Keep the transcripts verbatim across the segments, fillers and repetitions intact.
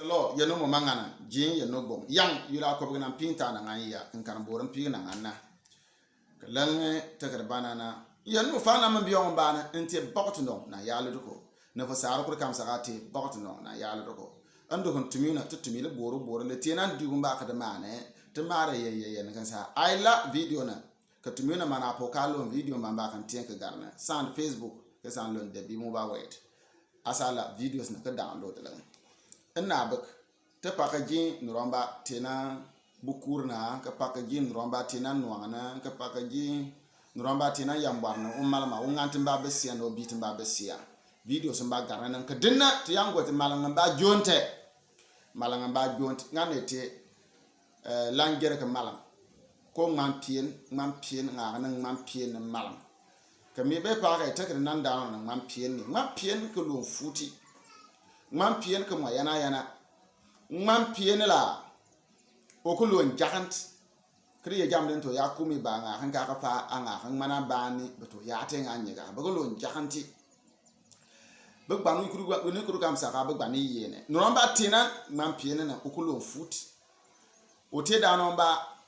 Lo, yɛn nu mo mangana, jin yɛn nu gbong. Yang, yula kɔbigi na pinta na ngan ya, kin kan borin pi na ngan na. Ka lɛŋɛ tɛkɛr banana. Yɛn nu fana min biɔŋ bana, n te bɔkti nɔŋ na yali duko. Na fa saro kur kam saka te bɔkti nɔŋ na yali duko. An du hun tumina, tu tumili boru boru, le te nan du hun ba ka de mane, te mare ye ye ye, na kan sa. Ai la video na. Ka tumina mana po ka lon video man ba kan tien ka garna. San Facebook, ka san lon de bi mo ba wait. Asala videos na ka download la. Ina bak. Te paka ji nuromba tena bukur na, ka paka ji nuromba tena nuang na, ka paka ji nuromba tena yambar na, umalama, ungantin ba besia, no bitin ba besia. Videos ba garna nan ka dinna, te yango te malang ba jonte. Malang ba jonte, ngane te, eh, langere ka malang. Ko ngmampien, ngmampien, nga na ngmampien na malang. Ka mi be pa ka ita ka nan da na ngmampien ni. Ngmampien ka luon futi. Ngmampien ka ma yana yana. Ngmampien la. O ka luon jakant. Kri ya jam den to ya kumi ba nga kan ka ka pa a nga kan mana ba ni ba to ya te nga nyiga. Ba ka luon jakanti. Bɛ gba nu kuru gba, nu kuru kam saka bɛ gba ni yene. Nuromba tena ngmampien na u ku luon futi. O te da nuromba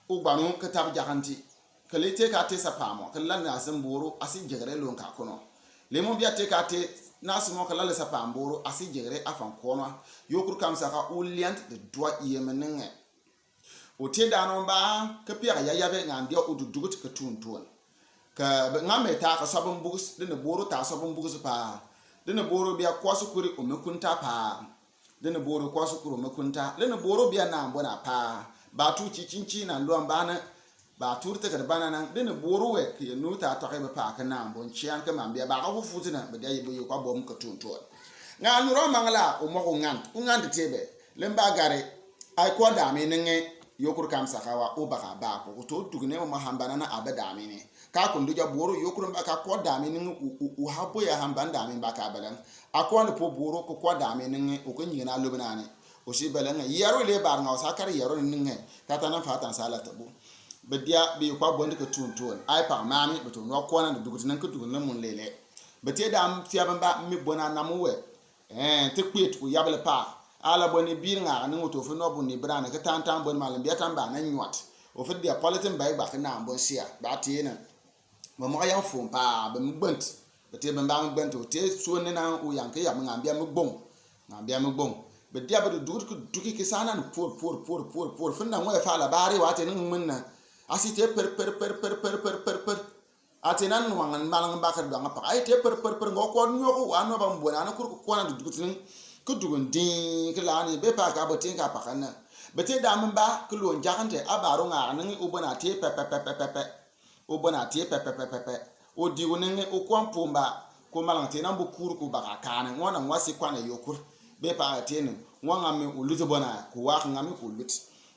u gba nu ka tab jakanti. Ka le te ka te sapamo, ka lan na sin boro, asi jegre luon ka kono. Le mo bia te ka te na simo ka lale sapam boro, asi jegre afan kono. Yo kuru kam saka u liant de dua yeme nenge. O te da nuromba, ka pia ka ya yabe ngan dia u du dugut ka tun tun. Ka be ngame ta ka sabon bugus, dene boro ta sabon bugus pa. Dene boro bia kwasu kuri o me kunta pa. Dene boro kwasu kuri o me kunta. Dene boro bia na mbona pa. Ba tu chi chinchi na luan bana. Ba tur te ka bana nan. Dene boro we ki nu ta ta ka be pa ka na mbon chian ka man bia ba ka fu futi na. Be dia yi be yo kwa bom ka tun tun. Nga nuromba ngala o mo ko ngan. O ngan te be. Lemba gare. Ai ko dami ninge, yo kuru kam saka wa, o baka ba ko, to dugne ma hamba na abe dami ni. Ka kun du ja boro, yo kuru ba ka ko dami ninge, u, u, u habo ya hamba dami ba ka belang. A ko ne po boro, ko ko dami ninge, o ko nyina lubna ni. O si belang, yaro le bar nga, o sa kar yaro ninge, ka ta na fa tan sala tabu. Be dia, be ko bondi ka tun tun. Ai pa mami, be to no ko na dugut nan ka dugut na mun lele. Be te dam, tia ban ba, mi bona na mu we. Eh, te kpet u yabele pa. Ala boni bir nga ni ngutu fu no boni brana ke tan tan boni malam bia tan ba na nyuat. O fu dia politin ba ba ke na bon sia. Ba ti na. Mo mo yang fun pa, be mi gbent. Be te be ba mi gbent o te suon ni na u yang ke ya nga bia mi gbong. Nga bia mi gbong. Be dia be du du ki du ki sana ni por por por por por. Fu na ngwe fa la bari wa te ni mun na. Asi te per per per per per per per per. Ati nan nuang malang bakar duang apa. Ai te per per per ngo ko nyoko wa no bang bona na kur ko na du dugut ni. Ku dugun din ke la ni be pa ka botin ka pa kana. Be te da min ba ku lon jakante abaro nga ni u bona te pe pe pe pe pe pe. U bona te pe pe pe pe pe. O di u ni u kwam pumba. Ku malang te nan bu kur ku baka kana. Ngo na ngwa si kwana yo kur. Be pa te ni. Ngwa ngami u lut bona. Ku wa ngami ku lut.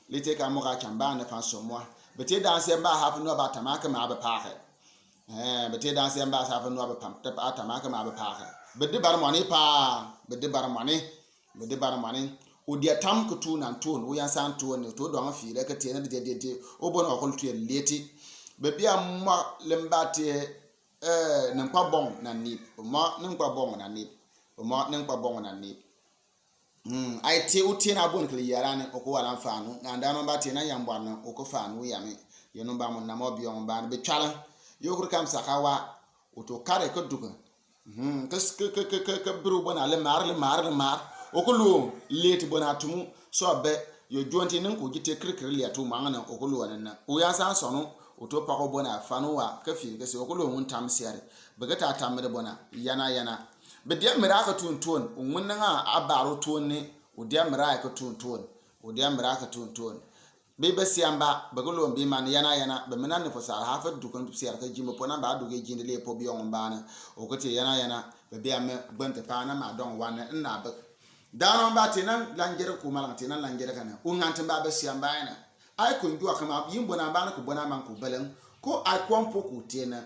Lite ka mo ka chamba na fan somwa. Be te da se mba hafu no ba tamaka ma ba pa ka. Eh, be te dan se mba sa fa nua be pam, te pa tama ka ma be pa ka. Be de bar mani pa, be de bar mani, be de bar mani. O dia tam ku tu nan tun, o yan san tun ni, to do an fi le ka te na de de de. O bon o kol tu leti. Be bia ma lemba te, eh, nan pa bon na nip. Ma nan pa bon na nip. Ma nan pa bon na nip. Mm, ai te u te na bon kele yara ni o ko wala fanu. Nga nda no ba te na yambwa no o ko fanu yami. Ye no ba mo na mo bi on ba ni be chala. Yo kur kam sakawa. O to kare ko duka. Mm, ka, ka, ka, ka, ka, ka bru bona le mar, le mar, le mar. O ko lo le ti bona tumu. So be yo jonti nin ko jite kri kri le tu manga na o ko lo na. O ya san sono. O to pa ko bona fanu wa. Ka fi ka se o ko lo mun tam siari. Be ka ta tam de bona. Yana, yana. Be dia mira ka tun tun, o ŋun na ŋa a baro tun ni, o dia mira ka tun tun, o dia mira ka tun tun. Be be siamba, be ko lon bi man yana yana, be mina ni fo sar ha fa dukan siar ka jimbo po na ba duke jindi le po bi on ba na, o ko te yana yana, be bi ame gbante pa na ma don wan na be. Dano ba te nan langere ko malang te nan langere kana, o ŋan te ba be siamba yana. Ai ko njua kama, yim bona ba na ko bona man ko belen, ko ai kwampo ko te na.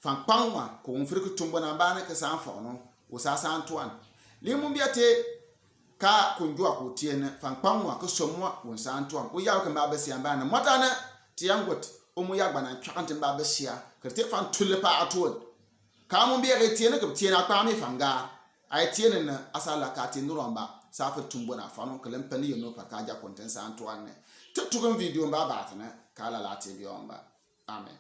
Fan kpang wa, ko un firi ki tumbo na ba na ki san fɔŋ no, o sa san tuan. Li mun bia te ka kun jua ko tien, fan kpang wa, ki som wa, un san tuan. O ya ka ma ba sian ba na, mata na, ti yan got, o mu ya gba na, chakan tin ba ba sia, ki te fan tulle pa a tuan. Ka mun bia ki tien, ki tien a kpa mi fan ga. Ai tiene na asala ka ti nuromba. Sa fed tumbone afanu, kelem pen ye no pa ka ja content sa antuan ne. Te tukum video mba ba te ne, ka la la te bi amba. Amen.